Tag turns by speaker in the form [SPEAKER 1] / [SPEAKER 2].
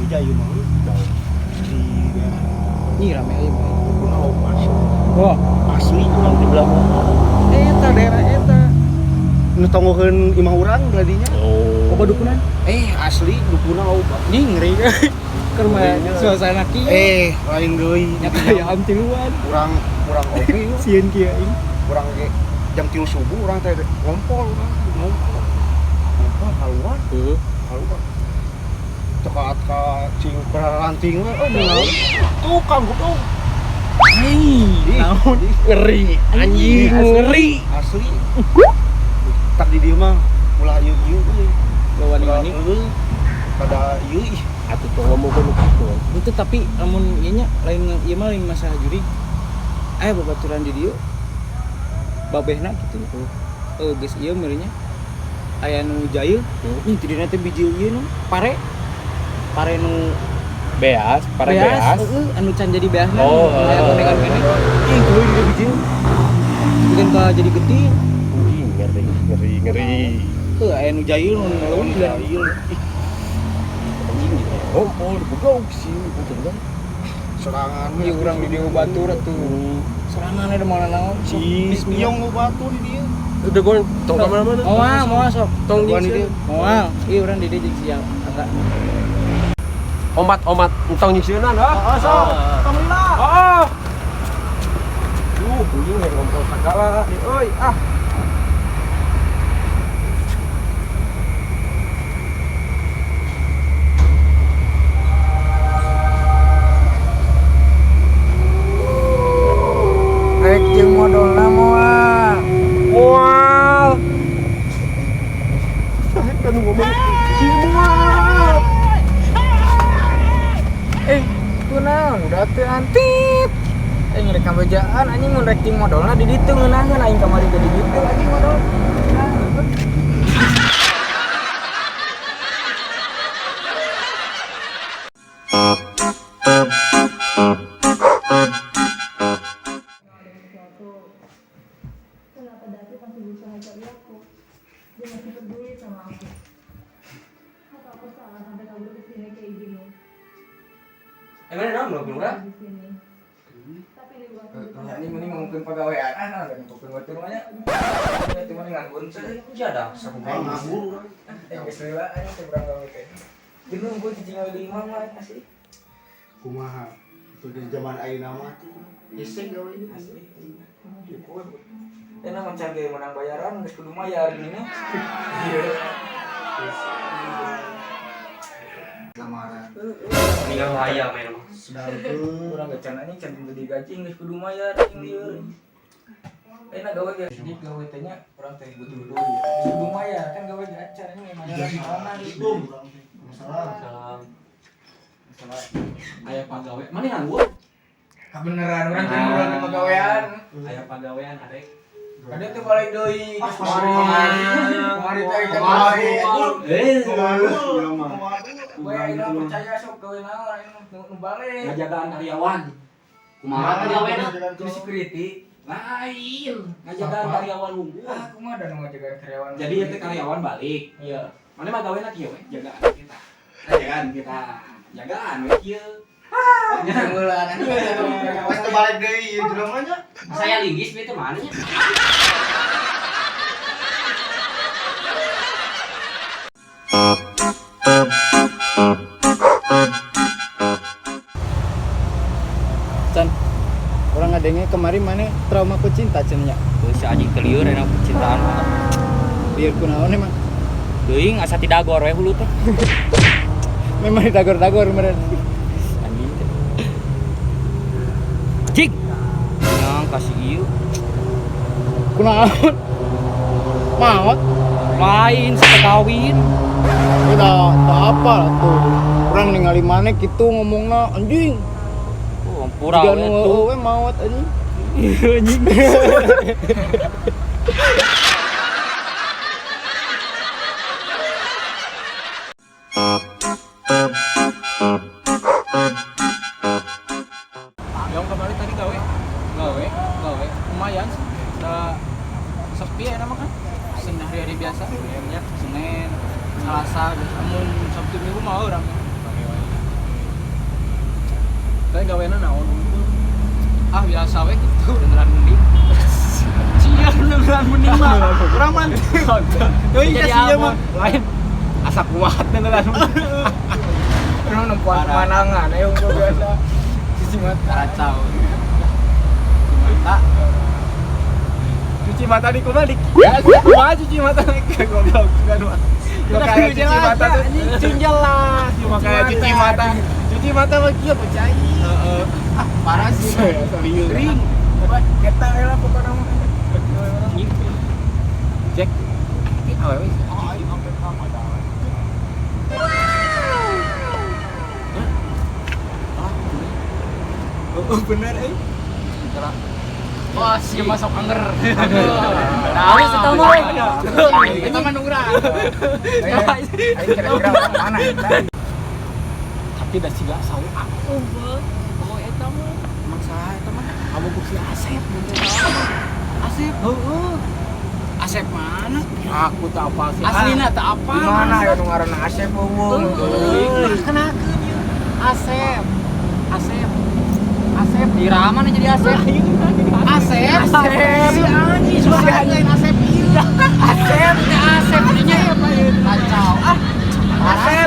[SPEAKER 1] Jaya mah jauh di daerah
[SPEAKER 2] Ih rame euy mah.
[SPEAKER 1] Dukuna asli.
[SPEAKER 2] Wah,
[SPEAKER 1] Asli urang di belah mana.
[SPEAKER 2] Eta daerah eta.
[SPEAKER 1] Nu tonggoheun imah urang beladinya.
[SPEAKER 3] Oh.
[SPEAKER 2] Loba dukunan.
[SPEAKER 1] Asli dukuna loba.
[SPEAKER 2] Nih ngeri. Keur mah suasana kieu.
[SPEAKER 1] Lain deui.
[SPEAKER 2] Nya kaayaan tiluan.
[SPEAKER 1] Urang urang oge
[SPEAKER 2] Sieun kieu aing.
[SPEAKER 1] Urang ge jam 3 subuh urang teh ngompol urang ngompol. Ngompol keluar, keluar. Cekak ka cing ranting we, oh naon. Tukang goblok.
[SPEAKER 2] Hei, naon?
[SPEAKER 3] Ngeri, anjing ngeri.
[SPEAKER 1] Asli. Tak di dieu mah ulah ieu-ieu euy.
[SPEAKER 2] Lo wani-wani.
[SPEAKER 1] Heueuh. Pada ieu ih.
[SPEAKER 3] Atuh tuh ngomong nu kitu.
[SPEAKER 2] Itu tapi lamun ieu nya lain ieu mah lain masalah jurig. Aya babaturan di dieu. Babehna kitu. Heuh geus ieu meureun nya. Aya nu jail, ih tidurna teh bijil ieu nu pare. Pare nu
[SPEAKER 3] Beas, pare beas.
[SPEAKER 2] Heueuh, anu can jadi beasna.
[SPEAKER 3] Oh,
[SPEAKER 2] aya kondekan keneh. Ih, tuluy di bijil. Bikin ka jadi getih.
[SPEAKER 3] Anjing ngeri, ngeri, ngeri.
[SPEAKER 2] Heuh, aya nu jail nu ngelawan
[SPEAKER 1] Jail.
[SPEAKER 3] Ih. Anjing gitu. Ngompol goblok sih gitu kan.
[SPEAKER 1] Sorangan
[SPEAKER 2] Ieu urang di dieu batur atuh. Sorangan ada moal naon.
[SPEAKER 1] Si Piong batu di dieu.
[SPEAKER 3] Udah gua tong ka mana-mana.
[SPEAKER 2] Moal, moal sok.
[SPEAKER 3] Tong
[SPEAKER 1] Gua di dieu.
[SPEAKER 2] Moal, ieu urang di dieu jeung siap. Angga.
[SPEAKER 3] Omat, omat, entong nyisieunan ah.
[SPEAKER 1] Heeh, sok. Tong lila.
[SPEAKER 3] Ah. Duh, bunyi rek ngompol sagala nih euy, ah.
[SPEAKER 2] Rek jeung modolna moal.
[SPEAKER 3] Moal. Kan ngomong si moal.
[SPEAKER 2] Kunaon udah teu antit. Ngerek kabejaan anjing mun rek jeung modolna di ditu ngeunaheun aing kamari ge di ditu anjing modol.
[SPEAKER 4] Kenapa David masih berusaha cari aku? Dia masih peduli sama aku. Apa aku salah sampai kabur ke sini kayak gini?
[SPEAKER 3] Emang naon lu urang?
[SPEAKER 4] Di sini. Tapi ini bukan keputusan
[SPEAKER 2] Ini mending ngomongkeun pagawean, ah lagi ngomongkeun batur mah nya. Itu mah nganggur teh.
[SPEAKER 3] Jadah.
[SPEAKER 1] Sakumaha nganggur urang.
[SPEAKER 2] Geus lila anjing teh urang gawe teh. Jenuh gua cicing we di imah mah asli.
[SPEAKER 1] Kumaha? Itu di zaman ayeuna mah tuh. Hese gawe ini.
[SPEAKER 2] Asli. Enak mencar ge menang bayaran geus kudu mayar gini nya. Iya.
[SPEAKER 1] Lamaran.
[SPEAKER 3] Mendingan hayang main mah.
[SPEAKER 1] Sedangkeun
[SPEAKER 2] Urang ge can anjing can teu digaji geus kudu mayar anjing lieur. Enak gawe ge jadi gawe teh nya urang teh butuh duit. Geus kudu mayar kan gawe ge acan anjing mayaran naonan
[SPEAKER 1] Assalamualaikum. Masalah.
[SPEAKER 3] Salam.
[SPEAKER 2] Masalah.
[SPEAKER 3] Aya pagawe. Mana nganggur?
[SPEAKER 2] Kabeneran urang teh urang teh pagawean.
[SPEAKER 3] Aya pagawean arek.
[SPEAKER 2] Kadang teh balik deui.
[SPEAKER 1] Ah,
[SPEAKER 2] Kamari teh kan balik.
[SPEAKER 3] Eh,
[SPEAKER 1] Iya mah.
[SPEAKER 2] Gue aing percaya sok gawe naon aing nu balik.
[SPEAKER 3] ngajagaan karyawan. Kumaha karyawanna?
[SPEAKER 2] Jadi security.
[SPEAKER 3] Lain, ngajagaan karyawan unggul.
[SPEAKER 2] Ah, kumaha da nu ngajagaan karyawan.
[SPEAKER 3] Jadi itu karyawan balik.
[SPEAKER 2] Iya.
[SPEAKER 3] Mana mah gawena kieu we, jagaan kita. Jagaan kita. Jagaan we kieu.
[SPEAKER 2] Ngeulaan anjing.
[SPEAKER 1] Pas teu balik deui ieu jelema nya.
[SPEAKER 3] Saya linggis we teh mana nya?
[SPEAKER 2] Can, orang ngadenge kemarin mana trauma ku cinta cennya.
[SPEAKER 5] Geus si anjing teu lieur enak percintaan mah.
[SPEAKER 2] Lieur kunaon emang?
[SPEAKER 5] Teuing asa tidagor we hulu teh.
[SPEAKER 2] Memang didagor-dagor meureun.
[SPEAKER 5] Anjing teh. Cik. Yang kasih ieu.
[SPEAKER 2] Kunaon? Maot.
[SPEAKER 5] Lain kawin.
[SPEAKER 2] Udah tak apa lah tuh. Urang ningali maneh kitu ngomongna anjing.
[SPEAKER 5] Oh, ampura
[SPEAKER 2] Jiga
[SPEAKER 5] we
[SPEAKER 2] nu
[SPEAKER 5] tuh.
[SPEAKER 2] we maot anjing.
[SPEAKER 5] Anjing.
[SPEAKER 2] Yang kemarin tadi gawe, gawe, gawe, lumayan sih. Udah sepi ya nama kan. Senin hari-hari biasa, akhirnya Senin, Selasa, gitu. Namun Sabtu Minggu mau orang. gawena naon unggul.
[SPEAKER 5] Ah biasa we gitu beneran mending.
[SPEAKER 2] Cia beneran mending mah. Urang mah teuing
[SPEAKER 5] Jadi
[SPEAKER 2] ka sia
[SPEAKER 5] apa?
[SPEAKER 2] mah.
[SPEAKER 3] Lain asa kuat beneran.
[SPEAKER 2] Urang nempuan pemandangan ayo unggul biasa. Cuci mata.
[SPEAKER 5] Kacau. Cuci mata.
[SPEAKER 3] Cuci mata di kumaha di kumaha cuci mata goblok kan mah. Cuma kayak cuci mata tuh
[SPEAKER 2] Cing jelas.
[SPEAKER 3] cuma kayak cuci mata. Cuci mata mah kieu percaya.
[SPEAKER 2] Heeh. Ah, parah sih.
[SPEAKER 3] Serius.
[SPEAKER 2] Kering. Eta we lah pokokna mah.
[SPEAKER 3] Cek. Ini awewe sih.
[SPEAKER 2] Oh, bener euy.
[SPEAKER 5] Wah, sih masuk anger. Tahu eta mah. Eta mah nurang.
[SPEAKER 2] Aing kira-kira orang mana eta?
[SPEAKER 3] Tapi da siga saung aku.
[SPEAKER 5] Oh, eta mah.
[SPEAKER 3] Emang saha eta mah? Kamu ku si Asep.
[SPEAKER 5] Asep.
[SPEAKER 3] Heeh.
[SPEAKER 5] Asep mana?
[SPEAKER 3] Aku tak apa sih.
[SPEAKER 5] Aslina tak apa.
[SPEAKER 2] Di mana ya nu ngaranna Asep eueuh.
[SPEAKER 5] Nah, kenakeun ieu. Asep. Asep. Asep di Raman jadi Asep. Asep.
[SPEAKER 2] Asep.
[SPEAKER 5] Si anjing suara lain Asep ieu. Asep teh Asep nya. Kacau. Ah. Asep.